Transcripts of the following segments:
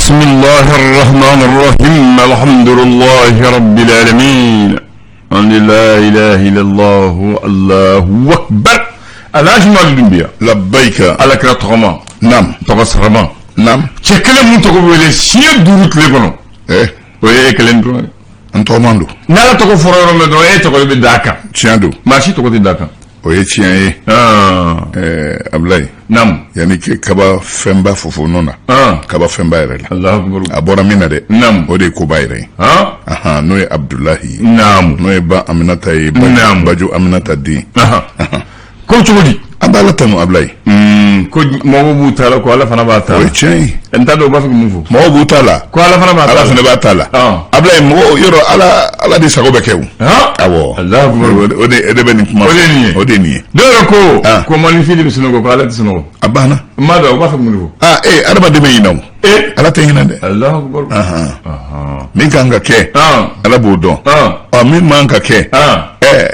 بسم الله الرحمن الرحيم الحمد لله رب العالمين أن لا إله إلا الله الله أكبر Alhaji Malick Doumbia. Labbaika. Ala kira tɔgɔma. Naam. Tɔgɔ sarama. Naam. Cɛ kelen mun tɔgɔ bɛ wele siɲɛ 5 tile kɔnɔ. Eh. O ye e kelen dɔrɔn ye. N tɔgɔman don. N'ala tɔgɔ fɔra yɔrɔ min dɔrɔn, e tɔgɔ de bɛ d'a kan. Tiɲɛ don. Maa si tɔgɔ tɛ d'a kan. O ye tiɲɛ ye. Abulayi. Naamu. Yanni kaba fɛnba fofo nɔ na. Kaba fɛnba yɛrɛ la. Alahu akibaru. A bɔra min na dɛ. Naamu. O de ye koba yɛrɛ ye. N'o ye Abudulayi ye. Naamu. N'o ye ba Aminata ye. Naamu. Bajo Aminata den. Ko cogo di? An b'Ala tanu, Abulayi. Ko mɔgɔw b'u ta la, ko Ala fana b'a ta la. O ye tiɲɛ ye. N t'a dɔn u b'a fɛ ka mun fɔ. Mɔgɔw b'u ta la. Ko Ala fana b'a ta la. Ala fana b'a ta la. Abulayi, mɔgɔw yɔrɔ Ala de sago bɛ kɛ o. Awɔ. Alahu akibaru. O de bɛ nin kuma. O de ye nin ye. O de ye nin ye. Dɔw yɛrɛ ko maninfin de bɛ sunɔgɔ, ko Ala tɛ sunɔgɔ. A banna. N m'a dɔn u b'a fɛ ka mun de fɔ. Adamaden bɛ ɲinɛ o. Ala tɛ ɲinɛ dɛ. Alahu akibaru. Min kan ka kɛ, Ala b'o dɔn. Min man ka kɛ,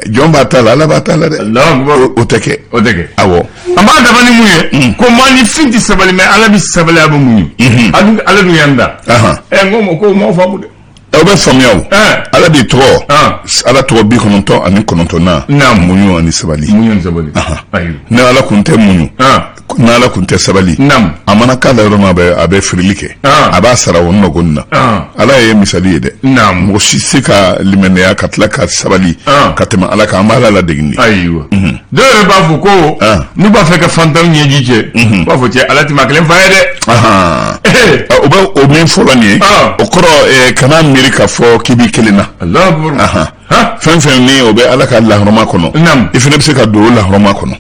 jɔn b'a ta la, Ala b'a ta la dɛ. Alahu akibaru. O tɛ kɛ. O tɛ kɛ. Awɔ. An b'a daba ni mun ye? Ko maninfin tɛ sabali, mais Ala bɛ sabali, a bɛ mun ye? Ala dun y'an da. N ko ko m'aw faamu dɛ. Aw bɛ faamuya o. Ala de tɔgɔ. Ala tɔgɔ 99 na. Naamu. Muɲu ani sabali. Muɲu ani sabali. Ayiwa. Ni Ala kun tɛ muɲu. Ni Ala kun tɛ sabali. Naamu. A mana k'a la yɔrɔ min, a bɛ firili kɛ. A b'a sara o nɔgɔnin na. Ala ye misali ye dɛ. Naamu. Mɔgɔ si tɛ se ka limaniya ka tila ka sabali. Ka tɛmɛ Ala kan, an b'a Ala ladegi de. Ayiwa. Dɔw yɛrɛ b'a fɔ ko n'u b'a fɛ ka fantanw ɲɛji cɛ, u b'a fɔ cɛ Ala tɛ maa kelen fa ye dɛ. O bɛ o min fɔlɔ nin ye, o kɔrɔ kana miiri k'a fɔ k'i b'i kelen na. Alahu akibaru. Fɛn fɛn ni o bɛ Ala ka lahɔrɔma kɔnɔ, i fana bɛ se ka don o lahɔrɔma kɔnɔ.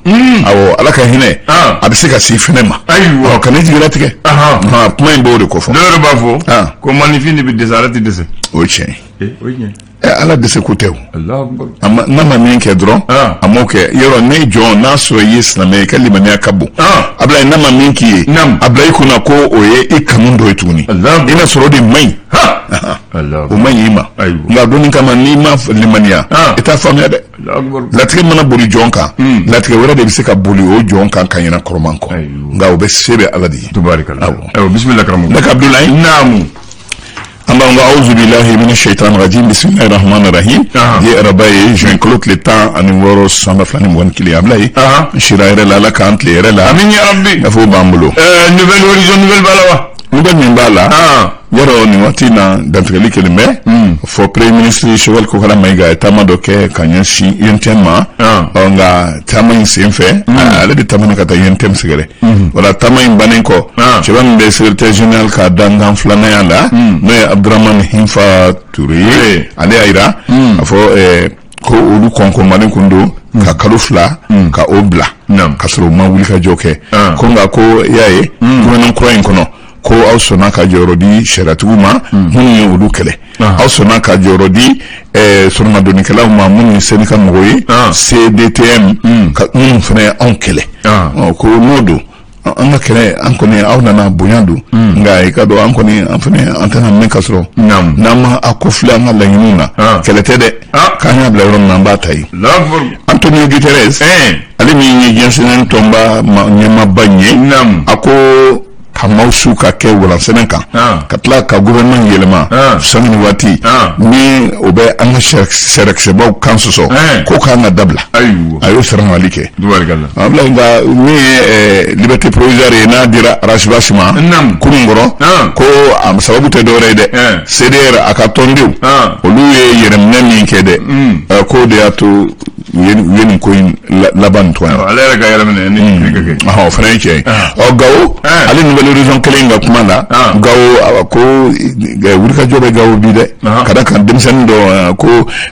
Awɔ, Ala ka hinɛ, a bɛ se ka se i fana ma. Ayiwa. Kana i jigilatigɛ. Kuma in b'o de kofɔ. Dɔw yɛrɛ b'a fɔ ko maninfin de bɛ dɛsɛ, Ala tɛ dɛsɛ. O ye tiɲɛ ye. O ye tiɲɛ ye. Ala dɛsɛ ko tɛ o. Alahu akibaru. N'a ma min kɛ dɔrɔn, a m'o kɛ. Yɔrɔ ne jɔn, n'a sɔrɔ i ye silamɛ ye, i ka limaniya ka bon. Abulayi, n'a ma min k'i ye, a bila i kunna ko o ye i kanu dɔ ye tuguni. I n'a sɔrɔ o de man ɲi. O man ɲi i ma. Nka donni kama n'i ma limaniya, i t'a faamuya dɛ. Latigɛ mana boli jɔn kan, latigɛ wɛrɛ de bɛ se ka boli o jɔn kan ka ɲinɛ kɔrɔman kɔ. Nka o bɛ se bɛ Ala de ye. Tubaarikala. Ayiwa, bisimila karamɔgɔ. Ne ka Abudulayi. Naamu. An b'an ko awuzu bilahi mina shaitan rajim bisimilahi rahmani rahim. Ye araba ye, juin kalo tile 16 san 2021, Abulayi. N sira yɛrɛ la, Ala k'an tile yɛrɛ la. Amin ya rabbi. Gafew b'an bolo. Nouvelle Horizon, nouvelle b'a la wa? Nouvelle min b'a la. Yɔrɔ nin waati na dantigɛli kelen bɛ. Fɔ premier ministre Choguel Kokalla Maïga ye taama dɔ kɛ ka ɲɛsin UNTM ma. Nka taama in sen fɛ, ale de taamana ka taa UNTM sɛgɛrɛ. Wala taama in bannen kɔ, cɛba min bɛ secrétaire général ka dankan filananya la, n'o ye Abdourahmane Hinfa Touré ye, ale y'a jira a fɔ ko olu kɔnkɔnmalen kun don ka kalo 2 ka o bila, ka sɔrɔ u ma wuli ka jɔ kɛ. Ko nka ko i y'a ye gouvernement kura in kɔnɔ, ko aw sɔnna ka jɔyɔrɔ di sariyatigiw ma minnu ye olu kɛlɛ, aw sɔnna ka jɔyɔrɔ di sɔrɔmadonnikɛlaw ma minnu ye syndicat mɔgɔw ye, CDTM, minnu fana ye anw kɛlɛ. Ko n'o don, an ka kɛlɛ, an kɔni aw nana bonya don, nka i ka dɔn an kɔni an fana an tɛna mɛn ka sɔrɔ n'an ma a ko filɛ an ka laɲiniw na, kɛlɛ tɛ dɛ, k'an y'a bila yɔrɔ min na, an b'a ta yen. Antonio Guterres, ale min ye diɲɛ sɛnɛ tɔnba ɲɛmaaba ye, a ko ka maaw su ka kɛ walansɛnɛ kan, ka tila ka gouvernement yɛlɛma sanga ni waati ni o bɛ an ka sariyakisɛbaw kan sɔsɔ, ko k'an ka dabila. A y'o saramali kɛ. Abulayi, nka min ye liberté provisoire ye, n'a dira Ras Bath ma kunun kɔrɔ, ko a sababu tɛ dɔwɛrɛ ye dɛ, CDR a ka tɔndenw olu ye yɛrɛminɛ min kɛ dɛ, k'o de y'a to u ye nin ko in laban nin tɔgɔ ye. Ale yɛrɛ ka yɛrɛminɛ ni kiri ka kɛ. O fana ye tiɲɛ ye. Gawo, ale Nouvelle Horizon kelen ka kuma la, Gawo ko wulikajɔ bɛ Gawo bi dɛ, ka da kan denmisɛnnin dɔ ko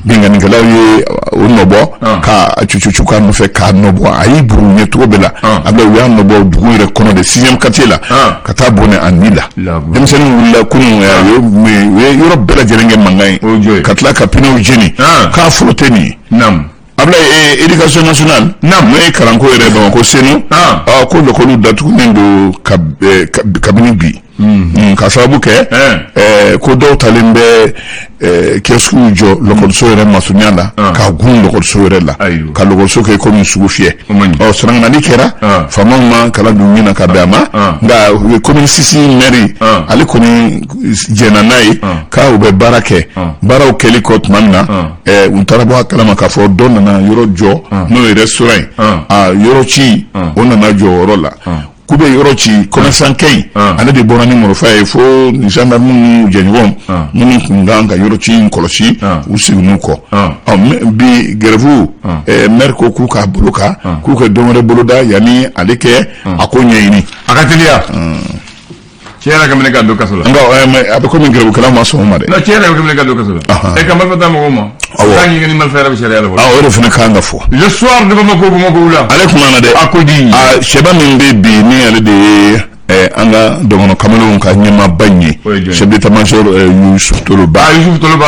binkannikɛlaw ye o nɔbɔ ka cucucu k'a nɔfɛ k'a nɔbɔ, a y'i buru ɲɛ cogo bɛɛ la. A bɛ u y'a nɔbɔ dugu yɛrɛ kɔnɔ de, 6e quartier la, ka taa bɔnɛ a ni la. Denmisɛnnin wulila kunun, u ye yɔrɔ bɛɛ lajɛlen kɛ mankan ye, ka tila ka pneu jeni, k'a fɔlɔ tɛ nin ye. Abulayi, éducation nationale, n'o ye kalanko yɛrɛ Bamakɔ Senu, ko lekɔliw datugulen don kabini bi. Ka sababu kɛ ko dɔw talen bɛ kiosquew jɔ lɔkɔliso yɛrɛ masurunya la, ka gun lɔkɔliso yɛrɛ la, ka lɔkɔliso kɛ komi sugu fiyɛ. Ɔ, sarankali kɛra, faamaw ma kala dun min na ka bɛn a ma, nka commune 6 maire, ale kɔni jɛnna n'a ye k'a u bɛ baara kɛ. Baaraw kɛli kɔ tuma min na, u taara bɔ a kalama k'a fɔ dɔ nana yɔrɔ jɔ, n'o ye restaurant ye. A yɔrɔ ci, o nana jɔ o yɔrɔ la k'u bɛ yɔrɔ ci. Commerçant kɛ in, ale de bɔra ni marifa ye fo ni gendarme n'u jɛɲɔgɔnw minnu tun kan ka yɔrɔ ci in kɔlɔsi, u seginn'u kɔ. Ɔ, bi grève, maire ko k'u k'a bolo kan, k'u ka don wɛrɛ boloda yanni ale kɛ a ko ɲɛɲini. A ka teliya, cɛ yɛrɛ ka minɛ ka don kaso la. Nka a bɛ komi grève ma sɔn o ma dɛ. Non, cɛ yɛrɛ ka minɛ ka don kaso la, e ka marifa taa mɔgɔw ma. Awɔ. K'a ɲini ni marifa yɛrɛ bɛ sariya la fɔlɔ. O de fana kan ka fɔ. Le Soir de Bamako, Bamako la. Ale kuma na dɛ. A ko di. A sɛba min bɛ bi, ni ale de ye an ka dɔgɔnɔ kamalenw ka ɲɛmaaba in ye, O ye jɔn ye? Chef d'état-major Youssouf Toloba. Ah, Youssouf Toloba.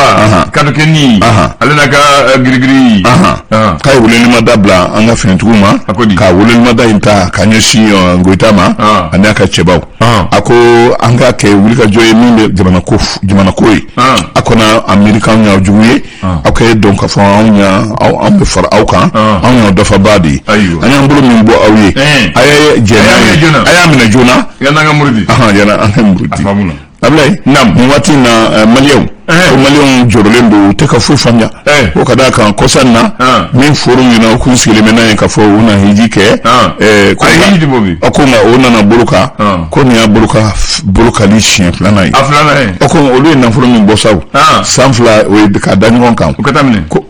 Kadokeni. Ale n'a ka girigiri. K'a ye welewelemada bila an ka finitigiw ma. A ko di? Ka welewelemada in ta ka ɲɛsin Goyita ma ani a ka cɛbaw. A ko an ka kɛ wulikajɔ ye min bɛ jamana ko ye. A kɔnɔ a miiri k'anw y'aw jugu ye, aw ka dɔn k'a fɔ anw y'a aw, an bɛ fara aw kan, anw y'aw dafabaa de ye. An y'an bolo min bɔ aw ye, a ye jɛn A y'a n'a minɛ ye, joona. A y'a minɛ joona. Yan'an ka murudi. Yanni an ka murudi. A faamuna. Ablaye, nin waati in na, maliyɛnw ko maliyɛnw jɔrɔlen don, u tɛ ka foyi faamuya. Ko ka d'a kan kɔsa in na, min fɔr'u ɲɛna, u kun sigilen bɛ n'a ye k'a fɔ u na hiji kɛ. Ko A ye nka hiji bɔ bi. Ko nka o nana bolo kan, ko nin y'a bolo kan bolokali siɲɛ filanan ye. A filanan ye. Ko olu ye nafolo min bɔ sa, san 2, o ye k'a da ɲɔgɔn kan. U ka taa minɛ. Ko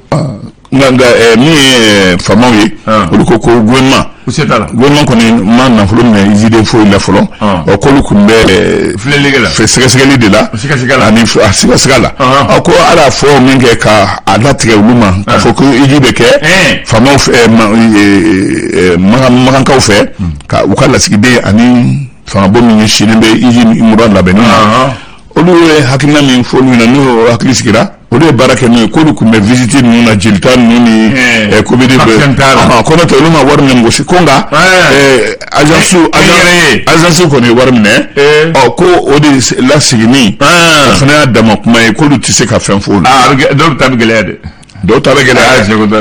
nka min ye faamaw ye, olu ko gouvernement U se t'a la. Gouvernement kɔni ma nafolo minɛ hijiden foyi la fɔlɔ. Ɔ, k'olu tun bɛ Filɛlikɛ la. fɛ sɛgɛsɛgɛli de la. Siga la. Ani a siga la. A ko ala fɔ min kɛ ka a latigɛ olu ma k'a fɔ ko hiji bɛ kɛ faamaw fɛ, makankaw fɛ, ka u ka lasigiden ani fangabon min ɲɛsinnen bɛ hiji mura labɛnni ma, olu ye hakilina min fɔ olu ɲɛna, n'o hakili sigira, olu ye baara kɛ n'o ye. K'olu tun bɛ visite ninnu na, jelita ninnu ni covid Vaccin t'a la. Ko n'o tɛ, olu ma wari minɛ mɔgɔ si ko, nka agence E yɛrɛ ye. Agence kɔni ye wari minɛ. Ɔ, ko o de laseginni, o fana y'a dama kuma ye, k'olu tɛ se ka fɛn fɔ o la. Ah, a bɛ kɛ, dɔw ta bɛ gɛlɛya dɛ. Dɔw ta bɛ gɛlɛya. Ah, seko ta.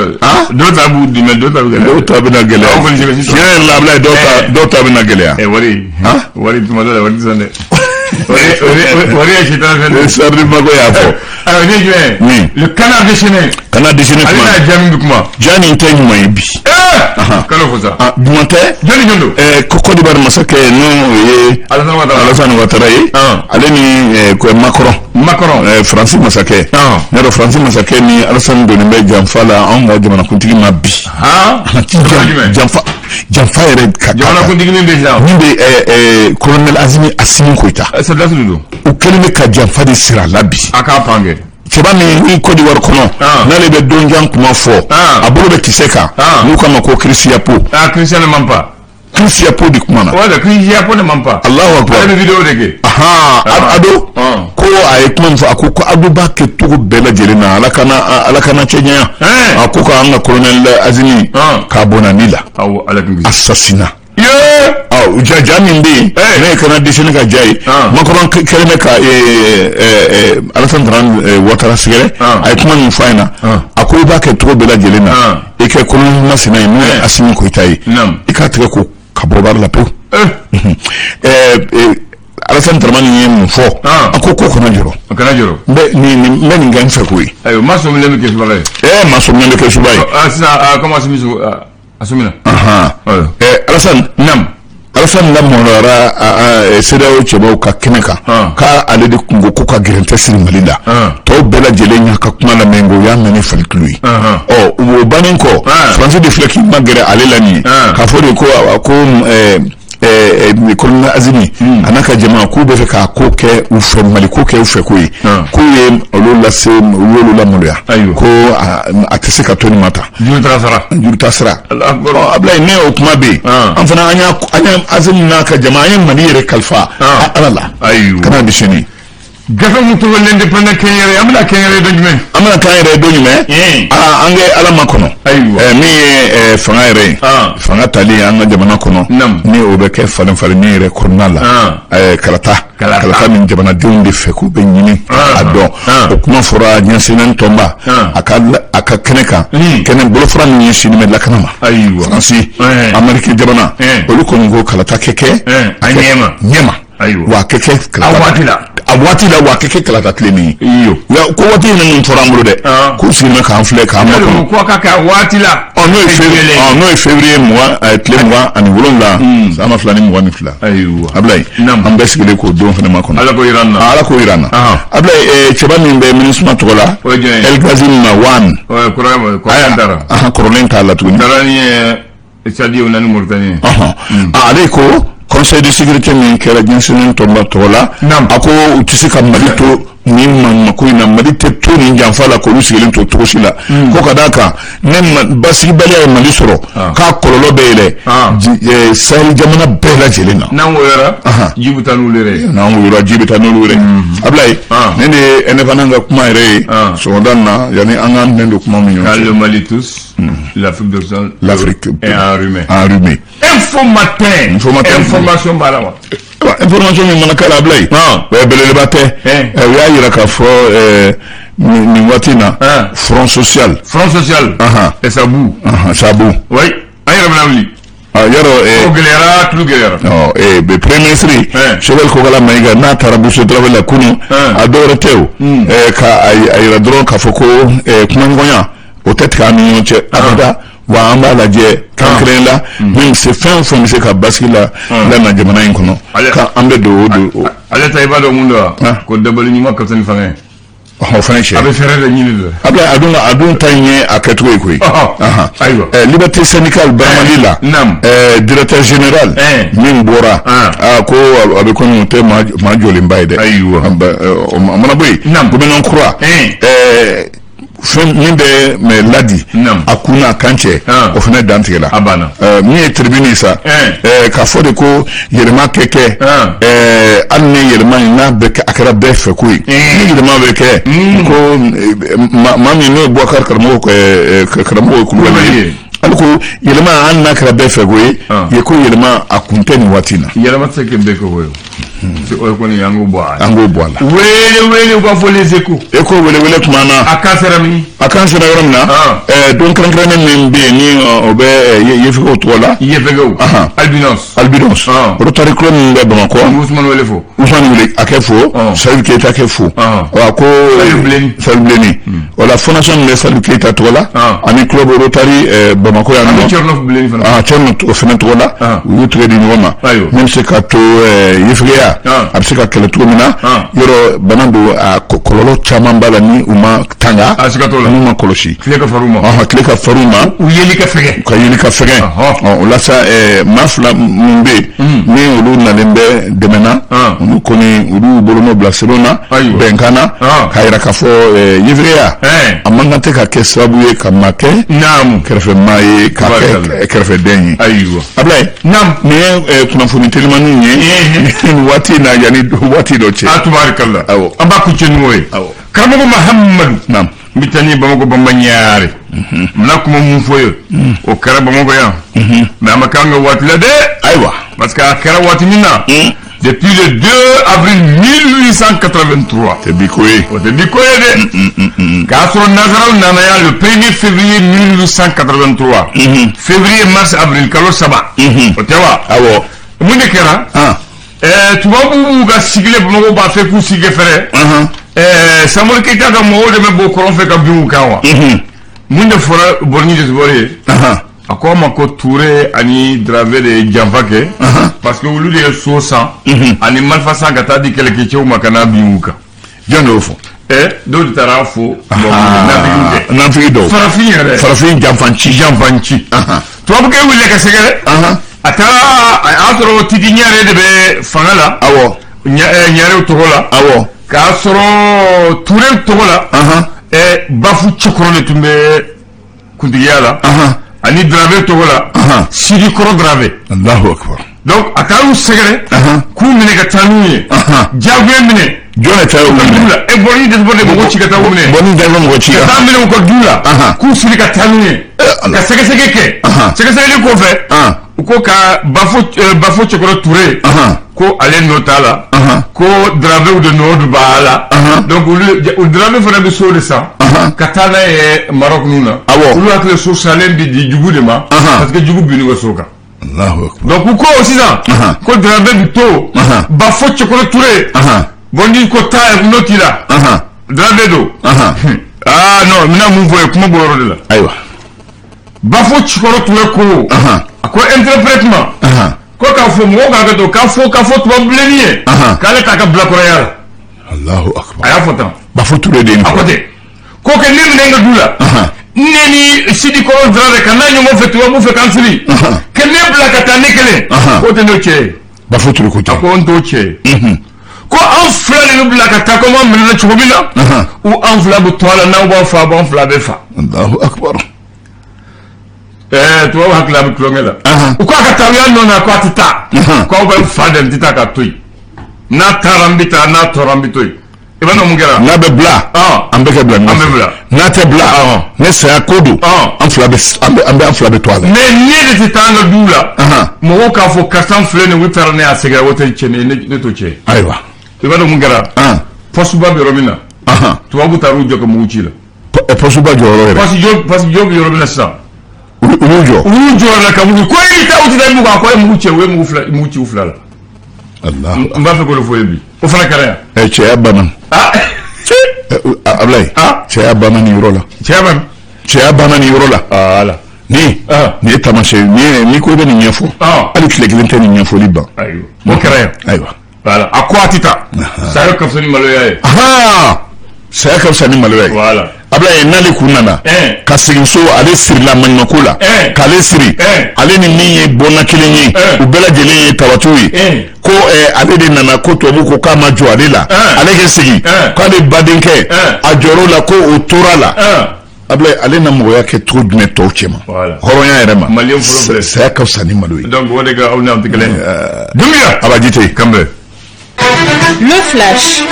Dɔw ta b'u dɛmɛ, dɔw ta bɛ gɛlɛya. Dɔw ta bɛ na gɛlɛya. Aw kɔni sɛbɛn sisan. Tiɲɛ yɛrɛ la, Abulaye, dɔw ta dɔw ta bɛ na gɛlɛya. Wari. Wari tuma dɔ la, wari tɛ sɔn dɛ. Wari ye sitana fɛn dɛ. Sardi Mako y'a fɔ. Ayiwa, ne ye jumɛn ye? Min? Le Canard déchaîné. Canard déchaîné Ale kuma. n'a jaabi bɛ kuma. Ja nin tɛ ɲuman ye bi. Kalo fɔ sa. Ah, ɲuman tɛ. Jɔnni jɔn don? Ko Côte d'Ivoire masakɛ, n'o ye Alassane Ouattara. Alassane Ouattara ye, ale ni ko Macron. Macron. Faransi masakɛ. Ne yɛrɛ, Faransi masakɛ ni Alassane donnen bɛ janfa la anw ka jamanakuntigi ma bi. Jamana jumɛn? Janfa yɛrɛ ka Jamanakuntigi min bɛ sisan. Min bɛ colonel Assimi Goïta. Sɔrɔdasi de don. U kɛlen bɛ ka janfa de siri a la bi. A k'a pan kɛ. Cɛba min ni Côte d'Ivoire kɔnɔ, n'ale bɛ donjan kuma fɔ, a bolo bɛ kisɛ kan, n'u k'a ma ko Christian Po. Ah, Christian ne ment pas. Christian Po de kuma na. Ouais, Christian Po ne ment pas. Allahu akbar. Ale bɛ vidéo de kɛ. Ado ko a ye kuma min fɔ, a ko Ado b'a kɛ cogo bɛɛ lajɛlen na, Ala kana cɛ ɲɛya. A ko k'an ka colonel Assimi k'a bɔnna ni la. Awɔ, Ala k'i kisi. Assassinat. Yee! Ɔ, ja min bɛ yen, ne ye Canard déchaîné ka ja ye. Macron kɛlen bɛ ka Alassane Dramane Ouattara sɛgɛrɛ. A ye kuma min fɔ a ɲɛna, a ko i b'a kɛ cogo bɛɛ lajɛlen na, i kɛ colonel masina ye, n'o ye Assimi Goïta ye, i k'a tigɛ ko ka bɔ baara la pewu. Alassane Dramane ye mun fɔ? A ko kana jɔrɔ. A kana jɔrɔ. N bɛ nin n bɛ nin kɛ n fɛ ko ye. Ayiwa, maa sɔmilen bɛ kɛ subaga ye. Maa sɔmilen bɛ kɛ suba ye. Ah, sisan, ah, comme Assimi a sɔmina. Alassane. Naam. Alassane lamaloyara CEDEAO cɛbaw ka kɛnɛ kan, k'ale de kun ko ka gɛrɛntɛ siri Mali la. Tɔw bɛɛ lajɛlen y'a ka kuma lamɛn, o y'a mɛn ni falikulu ye. Ɔ, o bannen kɔ, Faransi de filɛ k'i magɛrɛ ale la nin ye, k'a fɔ de ko colonel Assimi a n'a ka jama, k'u bɛ fɛ k'a ko kɛ u fɛ, Mali ko kɛ u fɛ ko ye, k'u ye olu lase, u y'olu lamaloya, ko a tɛ se ka to nin ma tan. Juru ta sara. Juru ta sira. Ɔ, Abulaye, ne o kuma bɛ yen, an fana an y'a Assimi n'a ka jama, an ye Mali yɛrɛ kalifa Ala la. Ayiwa. Canard déchaîné. Gafe min tɔgɔ l'Indépendant kɛnyɛrɛ, an bɛna kɛnyɛrɛ don jumɛn? An bɛna k'an yɛrɛ don jumɛn? Aa, an kɛ Ala ma kɔnɔ. Ayiwa. Min ye fanga yɛrɛ ye, fanga tali an ka jamana kɔnɔ, ni o bɛ kɛ falen falenni yɛrɛ kɔnɔna la, kalata kalata min jamanadenw de fɛ k'u bɛ ɲini a dɔn, o kuma fɔra ɲɛsinnen tɔnba a ka kɛnɛ kan, kɛnɛ bolofara min ɲɛsinnen bɛ lakana ma. Ayiwa. Faransi, Ameriki jamana, olu kɔni ko kalata kɛ kɛ a ɲɛma. Ɲɛma. Ayiwa. Wa a kɛ kɛ A waati la. A waati la, wa a kɛ kɛ kalata tilennen ye. Iyo. Ko waati in min fɔra an bolo dɛ, k'u sigilen bɛ k'an filɛ k'an makɔnɔ. Ko ka kɛ a waati la. Ɔ, n'o ye février 20, tile 27, san 2022. Ayiwa. Abulayi, an bɛɛ sigilen k'o don fana makɔnɔ. Ala k'o yira an na. Ala k'o yira an na. Abulayi, cɛba min bɛ MINUSMA tɔgɔ la. O ye jɔn ye? El Ghazi Mawan. Kɔrɔlen taara. Kɔrɔlen t'a la tuguni. Taara ni Tchad ye, o ni Mauritanie. Ale ko conseil de sécurité min kɛra diɲɛ tɔnba tɔgɔ la, a ko u tɛ se ka Mali to nin maɲumako in na, Mali tɛ to nin janfa la k'olu sigilen to cogo si la. Ko ka d'a kan, ne basigibaliya ye Mali sɔrɔ, k'a kɔlɔlɔ bɛ yɛlɛ Sahel jamana bɛɛ lajɛlen na. N'an woyora, ji bɛ taa n'olu yɛrɛ ye. N'an woyora, ji bɛ taa n'olu yɛrɛ ye. Abulayi, ne de ye Indépendant ka kuma yɛrɛ ye sɔgɔmada in na, yanni an k'an den don kuma min ɲɔgɔn cɛ. Le Mali tous, l'Afrique de l'Afrique est enrhumée. Enrhumée. Info Matin. Info Matin. Information b'a la wa. Information min mana k'a la, Abulayi, belebeleba tɛ. U y'a yira k'a fɔ nin waati in na, front social. Front social. Et ça boue. Ça boue. Oui. An yɛrɛ bɛna wuli. Yɔrɔ. O gɛlɛyara, tulu gɛlɛyara. Ɔ, premier ministre Choguel Kokalla Maïga n'a taara Boso Tarawele la kunun, a dɔwɛrɛ tɛ o, ka a yira dɔrɔn k'a fɔ ko kumaɲɔgɔnya o tɛ tigɛ an ni ɲɔgɔn cɛ abada, wa an b'a lajɛ kɛrɛnkɛrɛnnen la min bɛ se, fɛn o fɛn bɛ se ka basigi la lana jamana in kɔnɔ, k'an bɛ don o don. Ale ta, i b'a dɔn mun don wa? Ko dabali ɲuman ka fisa ni fanga ye. O fana cɛ. A bɛ fɛɛrɛ de ɲini dɛ. A dun a dun ta in ye a kɛcogo ye koyi. Ayiwa. Liberté syndicale baramali la. Directeur général min bɔra, ko a bɛ komi o tɛ maa jɔlenba ye dɛ. Ayiwa. O mana bɔ yen. Gouvernement kura. Fɛn min bɛ mɛ ladi a kun n'a kan cɛ, o fana dantigɛ la. A banna. Min ye tribune ye sa, k'a fɔ de ko yɛlɛma kɛ kɛ, hali ni yɛlɛma in n'a bɛ a kɛra bɛɛ fɛ ko ye, ni yɛlɛma bɛ kɛ, ko maa min n'o ye Boubacar karamɔgɔ ye Kulubali ye, hali ko yɛlɛma hali n'a kɛra bɛɛ fɛ ko ye, ko yɛlɛma a kun tɛ nin waati in na. Yɛlɛma tɛ se kɛ bɛɛ ko ye. O kɔni, an k'o bɔ a la. An k'o bɔ a la. Wele wele, u ka fɔ Les Échos. Écho wele wele tuma na. A kan sera min? A kan sera yɔrɔ min na, don kɛrɛnkɛrɛnnen min bɛ yen ni o bɛ Yefegew tɔgɔ la. Yefegew. Albinos. Albinos. Rotary Club min bɛ Bamakɔ. Ousmane Wele fo. Ousmane Wele a kɛ fo. Salifu Keyita kɛ fo. Wa ko Salifu Bilenni. Salifu Bilenni. O la, fondation min bɛ Salifu Keyita tɔgɔ la, ani club Rotary Bamakɔ yan nɔ. Ani Thierno Bilenni fana. Thierno o fana tɔgɔ la. U y'u tɛgɛ di ɲɔgɔn ma. Min bɛ se ka to yefegeya a bɛ se ka kɛlɛ cogo min na. Yɔrɔ bana don, a kɔlɔlɔ caman b'a la ni u ma tanga. A siga t'o la. N'u ma kɔlɔsi. Tile ka far'u ma. Tile ka far'u ma. U yeli ka fɛgɛn. Ka yeli ka fɛgɛn. O la sa, maa fila min bɛ yen ni olu nalen bɛ dɛmɛ na, olu kɔni olu y'u bolonɔ bila sɛbɛn na bɛnkan na, k'a yira k'a fɔ yefegeya a man kan tɛ ka kɛ sababu ye ka maa kɛ kɛrɛfɛ maa ye, k'a kɛ kɛrɛfɛden ye. Ayiwa. Abulayi. Nin ye kunnafoni telimaniw ye nin waati in na, yanni waati dɔ cɛ. A tubaarikala. Awɔ. An b'a kuncɛ n'o ye. Awɔ. Karamɔgɔ Mahamadu. Naam. N bɛ taa ni Bamakɔ Banba Ɲare. N bɛna kuma mun fɔ ye? O kɛra Bamakɔ yan. Mais a ma k'an ka waati la dɛ. Ayiwa. Parce que a kɛra waati min na, depuis le 2 avril 1883. Tɛ bi ko ye. O tɛ bi ko ye dɛ. K'a sɔrɔ nazaraw nana yan le 1er février 1883. Février, mars, avril, kalo 3. O tɛ wa? Awɔ. Mun de kɛra? Tubabu b'u ka sigilen Bamakɔ b'a fɛ k'u sigi fɛrɛ. Samori Keyita ka mɔgɔw de bɛ bɔ kɔrɔn fɛ ka bin u kan wa? Mun de fɔra Bɔrɔni Josibɔri ye? A ko a ma ko Ture ani Dramé de ye janfa kɛ, parce que olu de ye so san ani marifa san ka taa di kɛlɛkɛcɛw ma ka n'a bin u kan. Jɔn de y'o fɔ? Dɔw de taara fo nafigiw kɛ. Nafigi dɔw. Farafin yɛrɛ. Farafin janfanci. Janfanci. Tubabukɛ wulila ka sɛgɛrɛ. A taara a y'a sɔrɔ Titi Ɲare de bɛ fanga la. Awɔ. Ɲarew tɔgɔ la. Awɔ. K'a sɔrɔ Turew tɔgɔ la, Bafu Cɛkɔrɔ de tun bɛ kuntigiya la. Ani Dramé tɔgɔ la, Sidi Kɔrɔ Dramé. Allahu akbar. Donc a taar'u sɛgɛrɛ k'u minɛ ka taa n'u ye, diyagoya minɛ. Jɔn de taara u du minɛ? La e Bɔrni Dɛsɛbɔ de mɔgɔ ci ka taa u minɛ. Bɔrni Dɛsɛbɔ mɔgɔ ci. Ka taa minɛ u ka du la, k'u siri ka taa n'u ye, Ala. ka sɛgɛsɛgɛ kɛ. Sɛgɛsɛgɛli kɔfɛ, u ko ka Bafo Cɛkɔrɔ Ture, ko ale nɔ t'a la, ko Darabew de nɔ b'a la. Donc olu Darabe fana bɛ so de san ka taa n'a ye Maroc ninnu na. Olu hakili so sanlen bi di jugu de ma, parce que jugu binn'u ka so kan. Allahu akbar. Donc u ko sisan ko Darabe bi to Bafo Cɛkɔrɔ Ture. Bon, ni ko taa n'o t'i la, Darabe don. Ah non, n bɛna mun fɔ ye, kuma bɔ yɔrɔ de la. Ayiwa. Bafo Cɛkɔrɔ Ture ko, a ko interprète ma, ko k'a fɔ mɔgɔw k'a kɛ to k'a fɔ tubabu bilenni ye k'ale t'a ka bilakɔrɔya la. Allahu akbar. A y'a fɔ tan. Bafo Ture de ye nin A fɔ. ko ten ko kɛ ne minɛ n ka du la, ne ni Sidi Kɔrɔ Darabe ka n'a ɲɔgɔn fɛ tubabu fɛ k'an siri, ka ne bila ka taa ne kelen, k'o tɛ n'o cɛ ye. Bafo Ture ko ten. A ko n t'o cɛ ye, ko an fila de bɛ bila ka taa komi an minɛna cogo min na, u an fila bɛ to a la, n'aw b'a fa, an fila bɛ fa. Allahu akbar. Tubabu hakili a bɛ tulonkɛ la. U ko a ka taa, u y'a nɔ na, ko a tɛ taa, ko aw bɛ fa dɛ, n tɛ taa ka to yen, n'a taara n bɛ taa, n'a tora n bɛ to yen. I b'a dɔn mun kɛra? N'a bɛ bila, an bɛ kɛ bila ɲɔgɔn An bɛ fɛ. bila. N'a tɛ bila, ne saya ko don, an fila bɛ an bɛ an bɛ an fila bɛ to a la. Mais ne de tɛ taa an ka du la, mɔgɔw k'a fɔ karisa filɛ nin ye, u taara ne y'a sɛgɛrɛ, o tɛ cɛ ne, ne t'o cɛ ye. Ayiwa. I b'a dɔn mun kɛra? Poste ba bɛ yɔrɔ min na, tubabu taara u jɔ ka mugu ci la. Poste ba jɔyɔrɔ yɛrɛ. Poste jɔ bɛ yɔrɔ min na sisan. U y'u jɔ. U y'u jɔ la ka mugu, ko e bɛ taa, u tɛ taa mugu, a ko a ye mugu cɛ, u ye mugu fila mugu ci u fila la. Allahu. N b'a fɛ k'o de fɔ ye bi, o fana kɛra yan. Cɛya banna. Ablaye, cɛya banna nin yɔrɔ la. Cɛya banna. Cɛya banna nin yɔrɔ la. Voilà. Ni nin ye taamasiyɛn nin ye, n'i ko i bɛ nin ɲɛfɔ, hali tile kelen tɛ nin ɲɛfɔli ban. Ayiwa, o kɛra yan. Ayiwa. Voilà, a ko a tɛ taa, saya ka fisa ni maloya ye. Saya ka fisa ni maloya ye. Voilà. Ablaye, n'ale kun nana ka segin so, ale sirila maɲumako la, k'ale siri, ale ni min ye bɔnna kelen ye, u bɛɛ lajɛlen ye tabatiw ye, ko ale de nana, ko tubabu ko k'a ma jɔ ale la, ale kɛ segin k'ale badenkɛ a jɔr'o la, ko o tora la. Ablaye, ale na mɔgɔya kɛ cogo jumɛn tɔw cɛ ma? Hɔrɔnya yɛrɛ ma. Maliyɛn fɔlɔ filɛ. Saya ka fisa ni malo ye. Donc o de ka aw ni an tɛ kelen ye. Dunbiya. Abajite. Kanbɛ. Le flash.